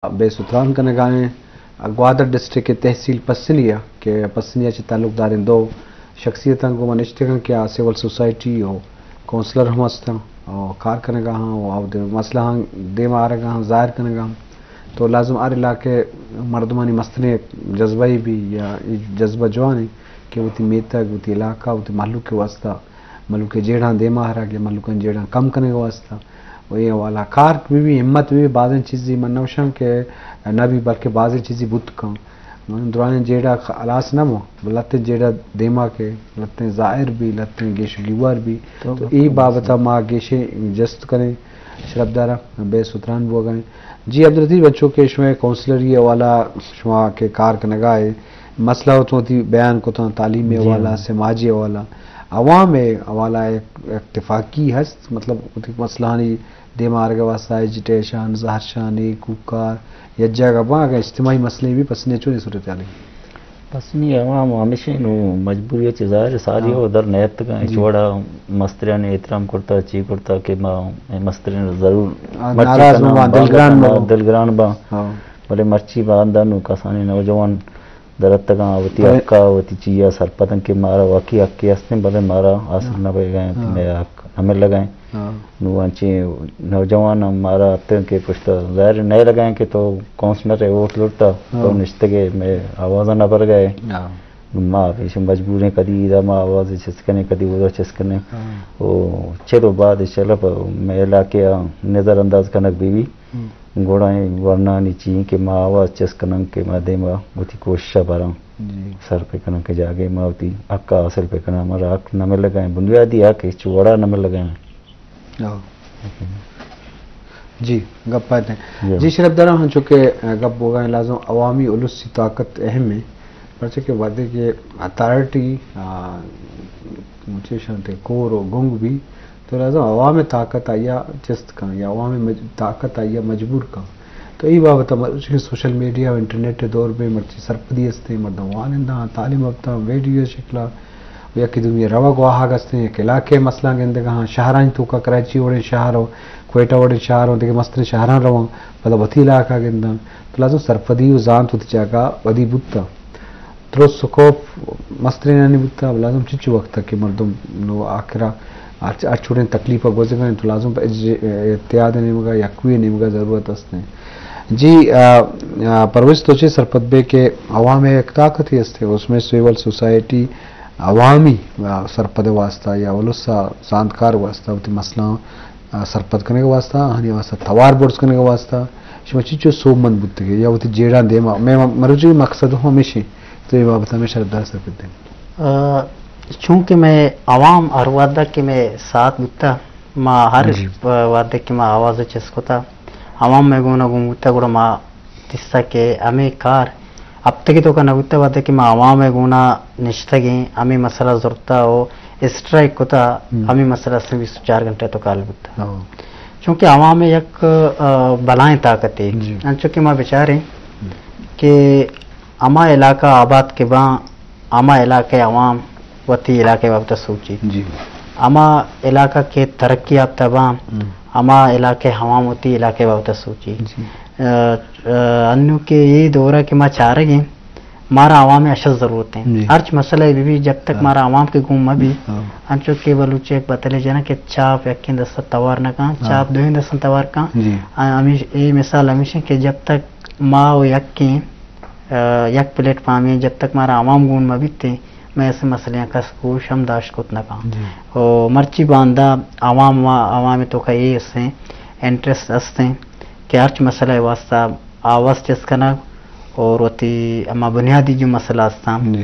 بے ستران کنگا ایں۔ گوادر ڈسٹرکٹ ءِ تحصیل پسنی ءَ کہ پسنی ءَ چہ تعلق داریں دو شخصیتاں گوں ما نشتگاں کہ آ سول سوسائٹی ءُ کونسلر ہم ہستاں ءُ کار کنگا ہاں ءُ آ وتی مسئلہ ہاں دیما آرگا ہاں، ظاہر کنگا ہاں۔ تو لازم ہر علاقے مردمانی مستریں جذبہ ای بی یا ای جذبہ جوان ایں کہ وتی میتگ، وتی علاقہ، وتی مہلوک ءِ واسطہ، مہلوک ءِ جیڑھاں دیما آرگ یا مہلوکانی جیڑھاں کم کنگ ءِ واسطہ ءُ اے حوالہ کار بہ بی، ہمت بہ بی، بازیں چیزے من نہ گوشاں کہ نہ بی، بلکہ بازیں چیزے بوت کن۔ من درائیں جیڑہ خ-، ہلاس نہ بو، لہتیں جیڑہ دیما کئے، لہتیں ظاہر بی، لہتیں گیش ءُ گیوار بی۔ تو تو اے بابت ءَ ما گیشیں جست کنیں، شرپدار ءَ بے ستران بوگا ایں۔ جی عبداللطیف، انچو کہ شمئے کونسلری حوالہ، شما کہ کار کنگا ئے، مسئلہ تو وتی بیان کتاں، تعلیمی جی حوالہ، ہاں۔ سماجی حوالہ، عوام ءِ حوالہ ءَ یک اتفاقی ہست، مطلب وتی مسئلہانی دیما آرگ ءِ واسطہ ایجیٹیشن، زہرشانی، کوکار، یک جاگہ باں، اگاں اجتماعی مسئلے بی، پسنی ءَ چونیں صورتحالے؟ پسنی عوام ہمیشہ نوں مجبوری ءَ چہ ظاہر ساری ہاں۔ ءَ در نیتکاں، جی۔ چوڑا مستریانی احترام کرتا، چی کرتا کہ ما مسترین ضرور آ، مرچی ناراض کناں، مباں، باندات دلگران کناں، مباں۔ دلگران باں۔ ہاں۔ بلے مرچی باندا نوں کسانیں نوجوان درتگاں، وتی بلے حق ءَ، وتی چی ءَ سرپداں کہ مارا واقعی حقے ہستیں، بلے مارا حاصل ہاں۔ نہ بیگا ایں، ہاں۔ مئے حق نہ ملگا ایں۔ ہاں۔ نوں انچیں نوجوان ہم مارا اتکاں کہ پشت ءَ ظاہر نئیلگا ایں کہ تو کونسلر ءِ ووٹ لوٹا، تو ہاں۔ نشتگ ئے، مئے آواز ءَ نہ برگا ئے۔ ہاں۔ نوں ما ہمیش مجبور ایں، کدی ادا ما آواز چست کنیں، کدی اودا چست کنیں۔ ہاں۔ او چلو بعد چلو پہ مئے علاقے ءَ نظر انداز کنگ بہ بی۔ ہم۔ گڑا اے ورنانی چی ایں کہ ما آواز چست کناں کہ ما دیما وتی کوشش ءَ براں۔ جی۔ سر پہ کناں کہ جاگہے ما وتی حق ءَ حاصل پہ کناں، مارا حق نہ ملگا ایں، بنیادی حق ہچ وڑا نہ ملگا ایں۔ ہاں۔ جی، گپ ءَ اتیں۔ جی۔ جی، شرپدار ءَ ہنچو کہ، آ، گپ بوگا ایں، لازم عوامی السی طاقت اہم ایں، پرچہ کہ وہدے کہ اتھارٹی، آ، چیشاں تے کور ءُ گنگ بی، تو لہذا عوام ءِ طاقت آئی ءَ چست کن یا عوام ءِ مج-، طاقت آئی ءَ مجبور کن۔ تو اے بابت ءَ مرچی سوشل میڈیا ءُ انٹرنیٹ ءِ دور بی، مرچی سرپدی است ایں، مردم وانندہ آں، تعلیم یافتہ آں، ویڈیو ءِ شکل ءَ یکے دومی ءَ روگ واہگ است ایں، یک علاقے ءِ مسئلہ گندگ ءَ آں، شہرانی توکا کراچی وڑیں شہر ءُ کوئٹہ وڑیں شہر ءُ دگہ مستریں شہراں رواں، پدا وتی علاقہ گنداں۔ تو لازم سرپدی ءُ زانت وتی جاگہ ءَ ودی بوتہ۔ ترس ءُ کوف مسترینانی بوتہ، لازم چنچو وقت ءَ کہ مردم نوں آخرا ہر، ہر چوڑیں تکلیف ءَ گوزگ ءَ انت، تو لازم پہ اج-، احتیاط ءِ نیمگ ءَ، یکوئی ءِ نیمگ ءَ ضرورت است انت۔ جی، آ، آ، پرویز تو چے سرپد بے کہ عوام ءِ یک طاقتے است، اس میں سول سوسائٹی عوامی، آ، سرپد ءِ واسطہ یا الس ءِ زانتکار ءِ واسطہ وتی مسئلہ آ، سرپد کنگ ءِ واسطہ، آہانی واسطہ توار برز کنگ ءِ واسطہ شما چنچو سوبمند بوتگ ئے یا وتی جیڑھاں دیما؟ مئے م-، مروچی مقصد ہم ہمیش انت، تو اے بابت ءَ ہمے شرپدار ءَ سرپد دیں۔ آ، چونکہ مئے عوام ہر وہد ءَ کہ مئے ساتھ بوتہ، ما ہر جی۔ وہد ءَ کہ ما آواز چست کتہ، عوام مئے گون ءَ گون بوتہ، گڑا ما دیستہ کہ ہمے کار ہپتگے توکا نہ بوتہ، وہدے کہ ما عوام ءِ گونا نشتگیں، ہمے مسئلہ زرتہ ءُ اسٹرائیک کتہ، ہم۔ ہمے مسئلہ استیں بیست و چار گھنٹہ توکا حل بوتہ۔ ہاں۔ چونکہ عوام یک، آ، بلائیں طاقتے۔ جی۔ انچو کہ ما بچاریں ہم۔ کہ ہما علاقہ آباد کہ باں، ہما علاقہ ءِ عوام وتی علاقہ ءِ بابت ءَ سوچی۔ جی۔ ہما علاقہ کہ ترقی یافتہ باں، ہم۔ ہما علاقہ ءِ عوام وتی علاقہ ءِ بابت ءَ سوچی۔ جی۔ آ، آ، انوں کہ اے دور ءَ کہ ما چارگ ایں، مارا عوام ءِ اشد ضرورت ایں۔ جی۔ ہرچ مسئلہ بہ بی، جب تک ہاں۔ مارا عوام کہ گون مہ بی، ہاں۔ انچو کہ بلوچ ءِ یک بتلے جناں کہ چاپ یکیں دست ءَ توار نہ کن، ہاں۔ چاپ دوئیں دست ءَ توار کن۔ جی۔ آ، ہمیش-، اے مثال ہمیش ایں کہ جب تک ما ءُ یکیں، آ، یک پلیٹ فارمے، جب تک مارا عوام گون مہ بیت، مئے ایسے مسئلے آں کس گوش ہم داشت کت نہ کن۔ جی۔ ءُ مرچی باندا عوام ءَ، عوام ءِ توکا اے استیں، انٹرسٹ استیں کہ ہرچ مسئلہ ءِ واسطہ آواز چست کنگ اور وتی ہما بنیادی جو مسئلہ استاں، جی۔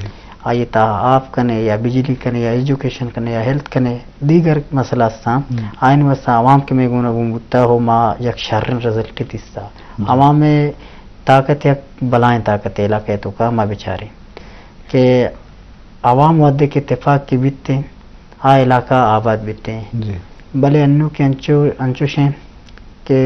آئی تہا آپ کنے یا بجلی کنے یا ایجوکیشن کنے یا ہیلتھ کنے، دیگر مسئلہ استاں، جی۔ آئین واسطہ عوام کہ مئے گون ءَ گون بوتہ ءُ ما یک شریں رزلٹے دیستہ۔ جی۔ عوام ءِ طاقت یک بلائیں طاقتے علاقہ ءِ توکا، ما بچاریں کہ عوام وھدے کہ تپاک کہ بیت ایں، آ علاقہ آباد بیت ایں۔ جی۔ بلے انوں کہ انچو، انچوش ایں کہ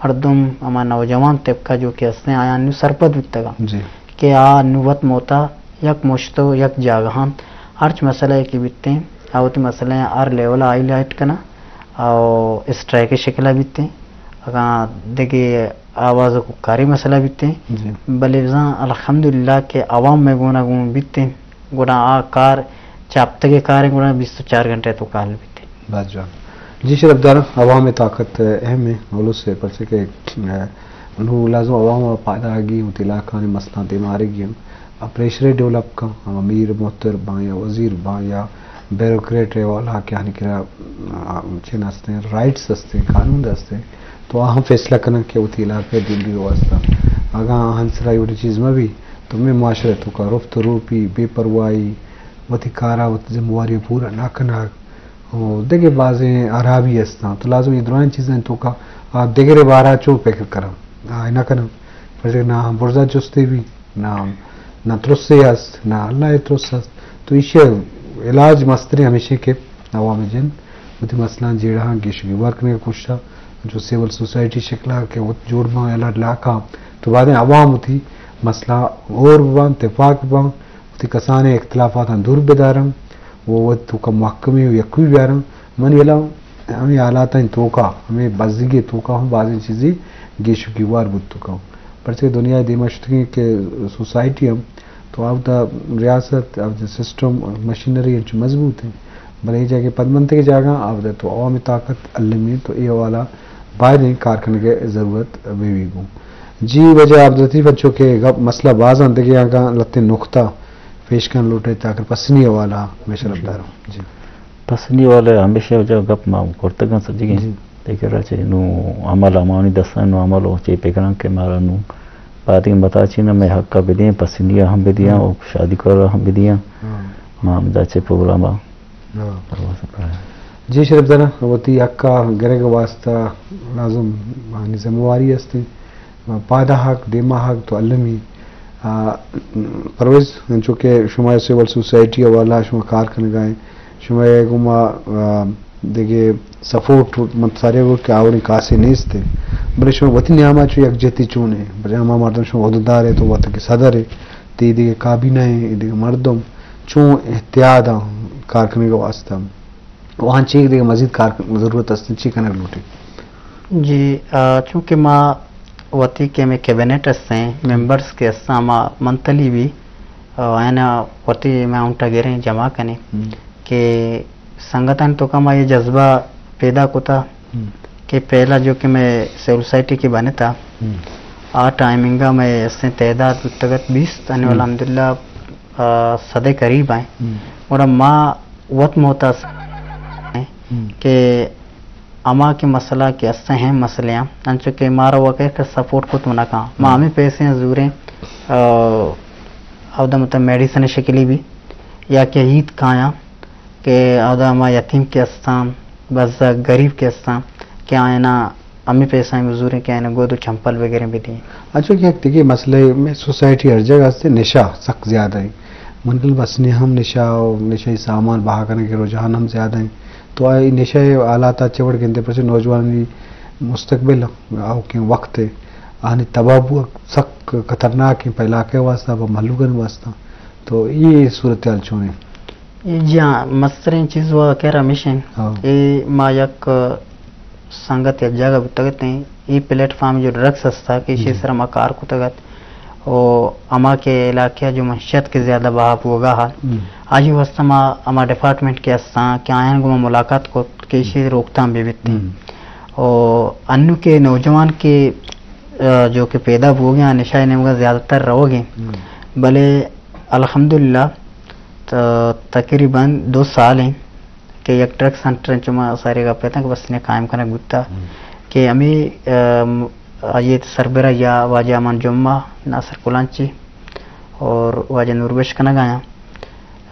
مردم، ہما نوجوان طبقہ جو کہ ہست ایں، آیاں انوں سرپد بوتگ اَں، جی، کہ آ انوں وت موتا یک مشت ءُ یک جاگہ اَنت، ہرچ مسئلہ یے کہ بیت ایں، آ وتی مسئلہ ہر لیول ءَ ہائی لائٹ کناں، او اسٹرائیک ءِ شکل ءَ بیت ایں، اگاں دگہ آواز و کوکاری مسئلہ بیتیں، جی۔ بلے بزاں الحمدللہ کہ عوام مئے گونا گون بیتیں، گڑا آ کار چہ ہپتگے کاریں، گڑا بیست و چار گھنٹہ تو کال بیتیں۔ باز جوان۔ جی شرف دار، عوام طاقت اہم ہے، الس ہے، پرچہ کہ، اہ، نو لازم عوام پائدہ آگی، وتی علاقانی مسئلہ دیما آرگی ہم۔ آ پریشرے ڈیولپ کن، ہما میر محتر باں یا وزیر باں یا بیوروکریٹ ءِ والا کہ آنی کرا، آ، چین ہستیں، رائٹس ہستیں، قانون ہستیں، تو آ ہم فیصلہ کنن کہ وتی علاقہ ءِ دیمروی ءِ واسطہ۔ اگاں آہان سرا اے وڑیں چیز مہ بی تو مئے معاشرہ ءِ توکا رفت و روپی، بے پرواہی، وتی کارا وتی ذمہ واری ءَ پورا نہ کنگ و دگہ بازیں ہرابی ہستاں، تو لازم اے درائیں چیزانی توکا آ دگرے بارا چون فکر کنن، آ نہ کنن، پرچہ کہ نہ آہاں برزا جستے بی، نہ، نہ ترسے است، نہ اللہ ءِ ترس است۔ تو ایشی ءِ علاج مستریں ہمیش انت کہ عوام جن وتی مسئلہاں جیڑہاں گیش و گیوار کنگ ءِ کوششا، جو سول سوسائٹی شکلا کہ وت جوڑ باں، الگ علاقہ، تو بعدیں عوام وتی مسئلہ ہور بباں، تپاک بباں، وتی کسانیں اختلافاتاں دور بداراں و وت توکا محکمی و یکوی بیاراں۔ منی ہلاں ہمے حالاتانی توکا، ہمے بزگی توکا ہم بازیں چیزے گیش و گیوار بوت توکا۔ پرچہ کہ دنیا ءِ دیما شتگیں کہ سوسائٹی ہم تو آودا ریاست، آودا سسٹم، مشینری انچو مضبوط ہیں، بلے اے جاگہ پدمنتگیں جاگہ آودا تو عوامی طاقت المی تو اے حوالہ بائدیں کار کنگ ءِ ضرورت بہ بی گوں۔ جی واجہ عبداللطیف، انچو کہ گپ مسئلہ بازاں دگہ اگاں لتیں نقطہ پیش کن لوٹے تاکہ پسنی حوالہ میں شرف داروں۔ جی۔ پسنی والے ہمیشہ جو گپ ما کرتگاں سجگیں۔ جی۔ لیکن رچے نو عمل ہمانی دستان نو عمل و چے پکڑاں کہ مارا نو بعد میں بتا چی نہ میں حق کا بدیاں، پسنی ہم بدیاں، ہم۔ و شادی کرا ہم بدیاں۔ ہاں۔ ما ہم دا چے پروگرام آ۔ ہاں۔ پرواز کرا۔ جی شرف دارا، وتی حق کا گرگ واسطہ لازم آنی ذمہ واری ہستی۔ پاداہگ، دیماہگ تو المی۔ آ، پرویز، انچو کہ شما سول سوسائٹی حوالہ شما کار کنگا ہیں، شما گوما، آ، دگہ سپورٹ من سارے گو کہ آوری کاسے نیست ہے۔ بلے شما وتی نیاما چو یک جتی چون ہے۔ بلے ہما مردم شما عہدیدار ہے تو وت کہ صدر ہے، تی دگہ کابینہ ہے، دگہ مردم چون احتیاط کار کنگا واسطہ۔ وہاں چی دگہ مزید کار ضرورت است، چی کنگ لوٹی؟ جی، آ، چونکہ ما وتی کہ ہمیں کیبنٹ ہستیں، ممبرز کہ ہستاں، ما منتھلی بھی، آ، آیانا وتی اماؤنٹ گریں جمع کنیں ہم۔ کہ سنگتان تو کا ما یہ جذبہ پیدا کتا ہم۔ کہ پہلا جو کہ میں سول سوسائٹی کی بنتا، ہم۔ آ ٹائمنگا میں ہستیں تعداد بتگت بیست، انو ہم۔ الحمدللہ، آ، صدے قریب ہیں۔ ہم۔ اور ما وت محتاج ہم۔ کہ ہما کہ مسئلہ کہ است اہم مسئلے آں، انچو کہ مارا واقعی کہ سپورٹ کت نہ کاں۔ ما ہم۔ ہمیں پیسے آں زوریں، آ، اودا مطلب میڈیسن شکلی بھی یا کہ عید کایاں کہ اودا ہما یتیم کہ استاں، بزگ غریب کہ استاں کہ آیانا ہمیں پیسہ ہم زوریں کہ آیانا گود و چمپل وغیرہ بھی دیں۔ اچھا کہ یک دگہ مسئلہ ہے، میں سوسائٹی ہر جگہ است، نشہ سک زیادہ ہے۔ منگل بس نے ہم نشہ و نشہ سامان بہا کرنے کے رجحان ہم زیادہ ہیں۔ تو آ نشہ ءِ حالات ءَ چہ وڑ گندے، پرچہ نوجوانانی مستقبل، آؤکیں وقت ءَ آہانی تباہ بوگ سک خطرناک ایں پہ علاقہ ءِ واستہ، پہ مھلوکانی واستہ۔ تو اے صورتحال چون ایں؟ اے جی ہاں، مستریں چیز و خیر ہمیش ایں۔ ہاں۔ اے ما یک سنگت یک جاگہ بوتگ اتیں، اے پلیٹ فارم جو ڈرگز ہستا کہ ایشی جی۔ سر ما کار کتگ ات۔ و ہما کہ علاقہ جو منشیات کہ زیادہ بہا بوگا ہا، ہم۔ آجی واسطہ ما ہما ڈپارٹمنٹ کہ ہستاں کہ آیان گوما ملاقات کت کہ ایشی ہم۔ روکتھام بہ بیت۔ ہم۔ و انو کہ نوجوان کہ، آ، جو کہ پیدا بوگے آں، نشہ ءِ نیمگا زیادہ تر روگے۔ ہم۔ بلے الحمدللہ ت-، تقریباً دو سال ایں کہ یک ڈرگ سینٹر انچو ما ساری گپ اتاں کہ بس نے قائم کنگ بوتا ہم۔ کہ ہمیں، ام، آئی سربراہ یا واجہ امان جمعہ، ناصر کلانچی اور واجہ نور بخش کنگ آیاں۔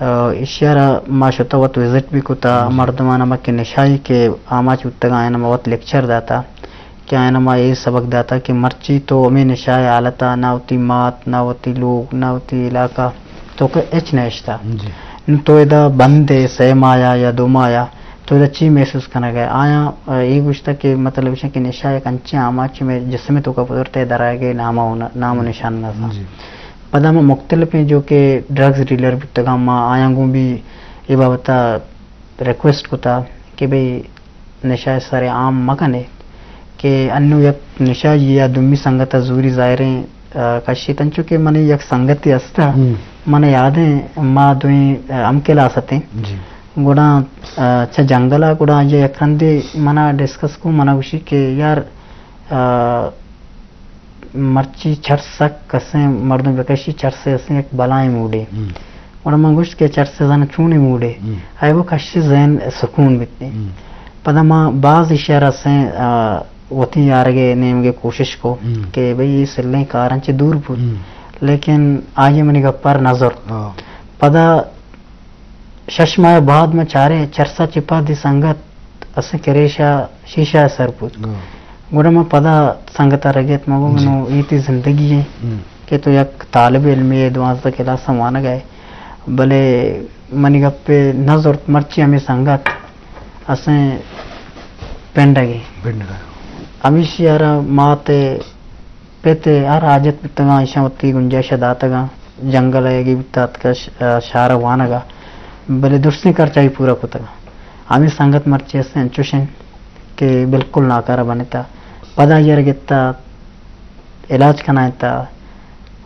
آ، ایشی ءَ را ما شتا وت وزٹ بھی کتا، ہم۔ مردمان ہما کہ نشائی کہ آماچ بوتگ آیاں ما وت لیکچر داتا۔ کہ آیانا ما اے سبق داتا کہ مرچی تو ہمے نشہ ءِ حالت ءَ نہ وتی مات، نہ وتی لوگ، نہ وتی علاقہ تو کہ ہچ نہ اشتا۔ جی۔ نوں تو ادا بند ئے سئے ماہ ءَ یا دو ماہ ءَ، تو ادا چی محسوس کنگ ئے؟ آیاں، آ، اے گوشتا کہ مطلب ایش کہ نشہ یک انچیں آماچے مئے جسم ءِ توکا پترت ئے، درآیگ ءِ نام ءُ، نام ءُ نشان نہ زان۔ جی۔ پدا ما مختلفیں جو کہ ڈرگز ڈیلر بوتگاں، ما آیاں گوں بھی اے بابت ءَ ریکویسٹ کتا کہ بھئی نشہ ءِ سر ءَ عام مہ کن ئے، کہ انوں یک نشہ یا دومی سنگت ءَ زوری ظاہریں، آ، کشیت، انچو کہ منی یک سنگتے است ءَ، ہم۔ من یادیں ما دوئیں، آ، ہم کلاس اتیں۔ جی۔ گڑا، آ، چہ جنگل ءَ گڑا آئی ءَ یک رندے منا ڈسکس کو، منا گوشی کہ یار، آ، مرچی چرس سک کسیں مردم بکشی، چرس اسیں یک بلائیں موڈے۔ ہم۔ گڑا من گوشت کہ چرس زن چونیں موڈے؟ ہم۔ آئی وہ کشی ذہن سکون بیتی۔ ہم۔ پدا ما باز ایشی ءَ را اسیں، آ، وتی یارگ ءِ نیمگ ءَ کوشش کو، ہم۔ کہ بھئی اے سلیں کاراں چہ دور بوت۔ ہم۔ لیکن آئی ءَ منی گپ ءَ را نہ زرت۔ ہاں۔ پدا شش ماہ بعد ما چاریں چرسا چہ پد اے سنگت اسیں کریشا شیشہ ءِ سر بوت۔ ہاں۔ گڑا ما پدا سنگت ءَ را گیت، ما گو، جی۔ منو اے تئی زندگی ایں، ہم۔ کہ تو یک طالب علمے ئے، دوازدہ کلاس ءَ وانگ ءَ ئے، بلے منی گپ ءَ نہ زرت، مرچی ہمے سنگت اسیں پنڈگ ءَ۔ پنڈگ ءَ۔ ہمیشی ءَ را مات ءِ پت ءِ ہر حاجت بوتگاں، ایشاں وتی گنجائش ءَ داتگاں، جنگل ءَ یگی بوتگ اتکگ ش-، شہر ءَ وانگ ءَ، بلے درستیں خرچ آئی پورا کتگاں۔ ہمے سنگت مرچی است انچوش انت کہ بالکل ناکارہ بنتگ۔ پدا آئی ءَ را گپتگ، علاج کنائینتگ،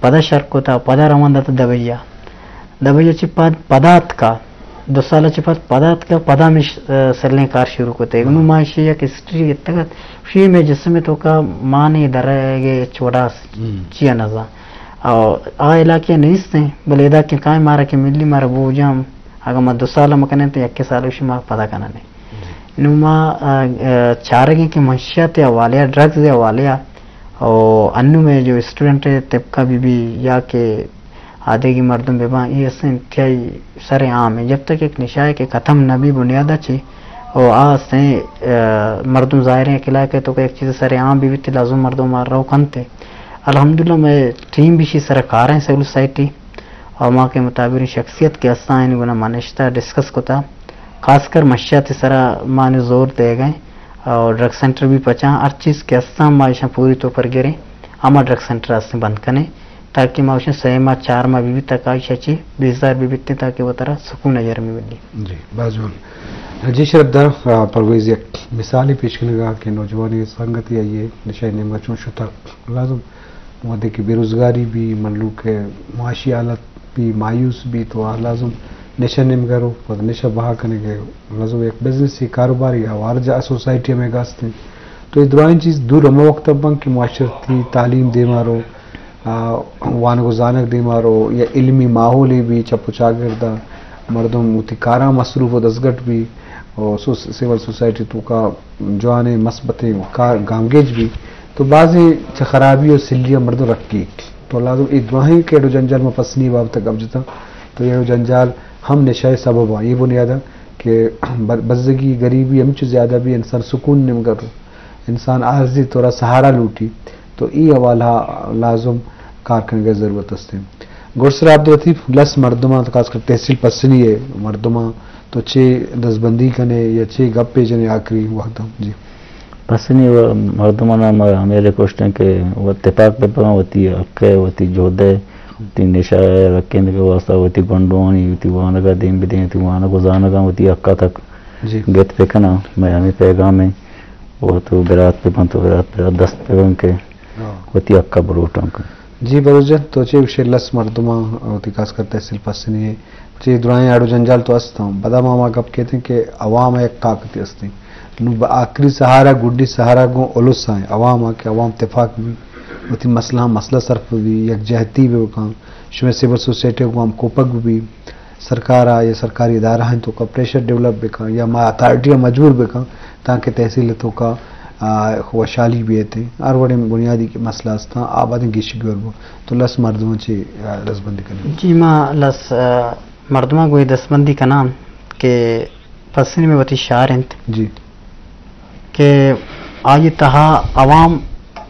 پدا شر کتگ، پدا روان داتگ دبئی ءَ۔ دبئی ءَ چہ پد پدا اتکگ، دو سال ءَ چہ پد پدا اتکگ، پدا ہمیش، آ، سلیں کار شروع کتگ۔ نوں ما ایشی یک ہسٹری گپتگ ات، شی مئے جسم ءِ توکا مانے درگ ءِ ہچ وڑا ہم۔ چیا نزان۔ او آ علاقہ نیست ایں، بلے ادا کہ کائیں مارا کہ ملی مارا بوجام، اگاں ما دو سال مکنیں تو یکے سال گوشی ما پدا کننے۔ جی۔ نوں ما، آ، آ، چارگیں کہ منشیات ءِ حوالے ءَ، ڈرگز ءِ حوالے ءَ، او انوں مئے جو اسٹوڈنٹ ءِ طبقہ بی بی یا کہ آدگی مردم بہ باں، اے است انتہائی سر عام ایں۔ جب تک یک نشہ ءِ کہ ختم نہ بی بنیاد ءَ چہ، او آ است ایں، آ، مردم ظاہر ایں یک علاقہ ءِ توکا یک چیز سر عام بہ بیت، لازم مردم آ رو کنت۔ الحمدللہ مئے ٹیم بھی شی سر کار ایں سول سوسائٹی، او ما کہ متبریں شخصیت کہ استاں، آیانی گونا ما نشتہ ڈسکس کتا، خاص کر منشیات ءِ سرا ما نوں زور دیگ ءَ ایں، او ڈرگ سینٹر بھی پچاں، ہر چیز کہ استاں ما ایشاں پوری طور پر گریں، ہما ڈرگ سینٹر استیں بند کنیں۔ تاکہ ما گوشیں سئے ماہ چار ماہ بہ بیت تاکہ آئی شچی بیزار بہ بیتیں تاکہ وترا سکون ءُ یارمی ملی۔ جی، باز جوان۔ جی شرف دار، آ، پرویز یک مثالے پیش کنگا کہ نوجوانی سنگتی آئی ءِ نشہ ءِ نیمگا چون شتگ۔ لازم وہدے کہ بے روزگاری بی، مہلوک ءِ معاشی حالت بی، مایوس بی تو آ لازم نشہ ءِ نیمگا رو، پد نشہ بہا کنگے لازم یک بزنس، یک کاروباری یا وارجا سوسائٹی ہمے گاستیں۔ تو اے درائیں چیز دور ہمے وقت بن کہ معاشرتی تعلیم دیما رو، آ، وانگ و زانگ دیما رو یا علمی ماحولے بی چپ و چاگردا مردم وتی کاراں مصروف و دزگٹ بی و سو-، سول سوسائٹی توکا جوانیں مثبتیں کار گامگیج بی تو بازیں چہ خرابی و سلی مردم رکی۔ تو لازم اے دراہیں کہ اڑ و جنجال ما پسنی بابت گپ جتا تو اے اڑ و جنجال ہم نشہ سبب آں، اے بنیادا کہ ب-، بزگی غریبی ہمچو زیادہ بی انسان سکون نمگر انسان عارضی طورا سہارا لوٹی، تو ای حوالہ لازم کار کنگے ضرورت است۔ گڈسر عبداللطیف، لس مردماں تو خاص کر تحصیل پسنی ءِ مردماں تو چے دزبندی کنے یا چے گپے جنے آخری وقت؟ جی۔ پسنی و مردماں ما ہمے ریکویسٹ ہیں کہ وہ تپاک بہ بگاں، وتی حق ءِ، وتی جہد ءِ، وتی نشہ ءِ رکینگ ءِ واسطہ وتی گونڈوانی وتی وانگ ءَ دیم بدیں، وتی وانگ و زانگاں وتی حق ءَ تک جی۔ گت بکناں۔ مئے ہمے پیغام ایں۔ و تو برات بہ بنت و برات برات دست بہ بنت کہ ہاں۔ وتی حق ءَ بلوٹاں کن۔ جی بلوچ جان، تو چے گوشے لس مردماں وتی خاص کر تحصیل پسنی ءِ چے درائیں اڑ و جنجال تو استاں، پدا ما ہما گپ کیتیں کہ عوام ءِ یک طاقتے استیں۔ نوں بہ آخری سہارا، گڈی سہارا گوں الس ءَ ایں، عوام ءَ کہ عوام تفاق بہ بی، وتی مسئلہ مسئلہ صرف بہ بی، یکجہتی بہ بکاں، شمئے سول سوسائٹی ءَ گوں ہم کوپگ بہ بی۔ سرکار ءَ یا سرکاری ادارہ آں توکا پریشر ڈیولپ بکن یا ما اتھارٹی ءَ مجبور بکن تاکہ تحصیل توکا، آ، خوشحالی بیت۔ ہر وڑیں بنیادی کہ مسئلہ استاں آ بعد گیش گور بو تو لس مردماں چی، آ، دستبندی کنیں۔ جی، ما لس، آ، مردماں گوئی دستبندی کناں کہ پسنی میں وتی شہر انت جی۔ کہ آئی تہا عوام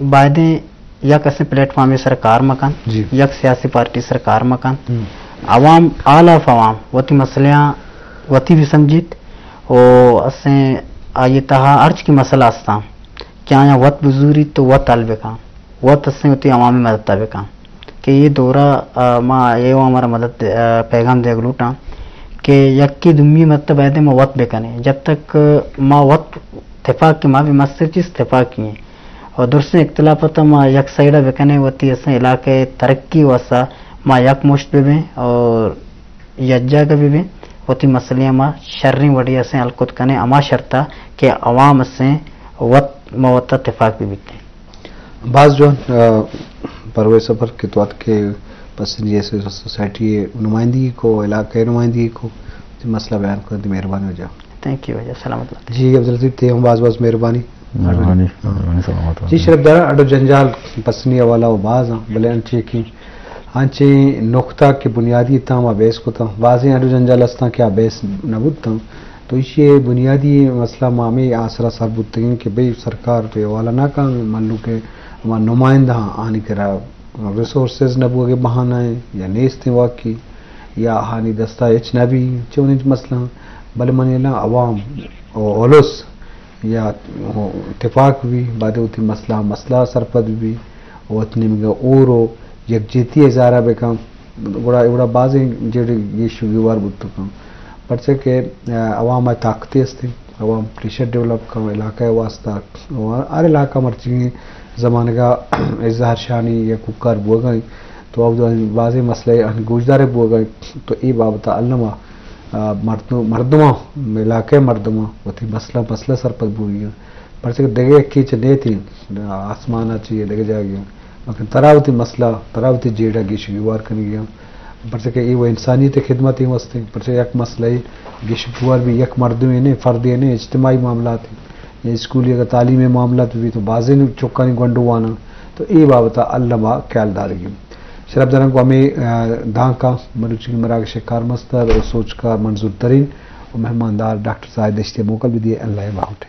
بایدیں یک اسیں پلیٹ فارمے سر کار مکن، جی۔ یک سیاسی پارٹی سر کار مکن۔ ہم۔ عوام، آل آف عوام وتی مسئلہاں وتی بھی سمجھیت و اسیں آئی تہا ہرچ کی مسئلہ استاں کہ آیاں وت بزوریت تو وت حل بکن، وت اسیں وتی عوامی مدد بکن کہ یہ دورہ، آ، ما اے و ہمارا مدد، آ، پیغام دیگ لوٹاں کہ یکی دومی مدد بایدیں ما وت بکنیں۔ جب تک ما وت تفاق کہ ما بھی مستر چیز تفاقی ہیں۔ و درستیں اختلاف ءَ ما یک سائیڈ ءَ بکنیں، وتی اسیں علاقہ ءِ ترقی واسطہ ما یک مشت ببیں اور یک جاگہ ببیں، وتی مسئلہ ءَ ما شریں وڑے اسیں حل کت کنیں، ہما شرط ءَ کہ عوام اسیں وت ما وت ءَ تفاق بہ بیتیں۔ باز جوان، آ، پرویز سفر کہ تو اتکے پسنی ایسے سوسائٹی نمائندگی کو، علاقہ نمائندگی کو، تئی مسئلہ بیان کن، تئی مہربانی واجہ۔ تھینک یو واجہ، سلامت بات۔ جی عبداللطیف، تئی ہم باز باز مہربانی۔ مہربانی، ہاں۔ مہربانی، سلامت بات۔ جی شرفدار، اڈ و جنجال پسنی حوالہ و باز ہاں، بلے انچے کہ انچیں نقطہ کہ بنیادی تاں ما بحث کتاں، بازیں اڈ و جنجال استاں کہ آ بحث نہ بوتاں۔ تو ایشی ءِ بنیادی مسئلہ ما ہمے آسرا سر بوتگیں کہ بھئی سرکار تو حوالہ نہ کن، مھلوک ءِ ہما نمائندہ آں، آنی کرا ریسورسز نہ بوگ ءِ بہانہ ایں یا نیستیں واقعی یا آہانی دستا ہچ نہ بی، چونیں مسئلہ آں۔ بلے من الا عوام و الس یا تفاق بی، بعد وتی مسئلہ، مسئلہ سرپد بی، وت نیمگا اور و یکجہتی اظہارا بکن، گڑا، گڑا بازیں جیڑہ گیش و گیوار بوت کن۔ پرچہ کہ، آ، عوام ءِ طاقتے استیں، عوام پریشر ڈیولپ کن علاقہ ءِ واسطہ، و ہر علاقہ مرچیگیں زمانگا اظہار شانی یا کوکار بوگا ایں، تو اودا بازیں مسئلہ آنی گوشدارے بوگا ایں، تو اے بابت الما، آ، مردم، مردماں، علاقہ ءِ مردماں وتی مسئلہ، مسئلہ سرپد بوگی ایں۔ پرچہ کہ دگہ یکے چہ نیتیں، آسمان ءَ چہ یا دگہ جاگہے ایں۔ لیکن ترا وتی مسئلہ، ترا وتی جیڑہ گیش گیوار کنگی ایں۔ پرچہ کہ اے و انسانیت ءِ خدمت ایں واسطے۔ پرچہ یک مسئلہ ءِ گیش گیوار بی، یک مردمے نے، فردے نے، اجتماعی معاملات ایں۔ یا اسکولی اگر تعلیم ءِ معاملات بی تو بازیں چکانی گونڈو واناں۔ تو اے بابت ءَ الما خیال دارگی ایں۔ شرفداراں گوں ہمے، آ، دانکاں مروچی مراگش ءِ کارمستر و سوجکار منظور ترین و مہماندار ڈاکٹر زاہد دشتی ءَ موکل بدیے۔ اللہ ءِ باہوٹ۔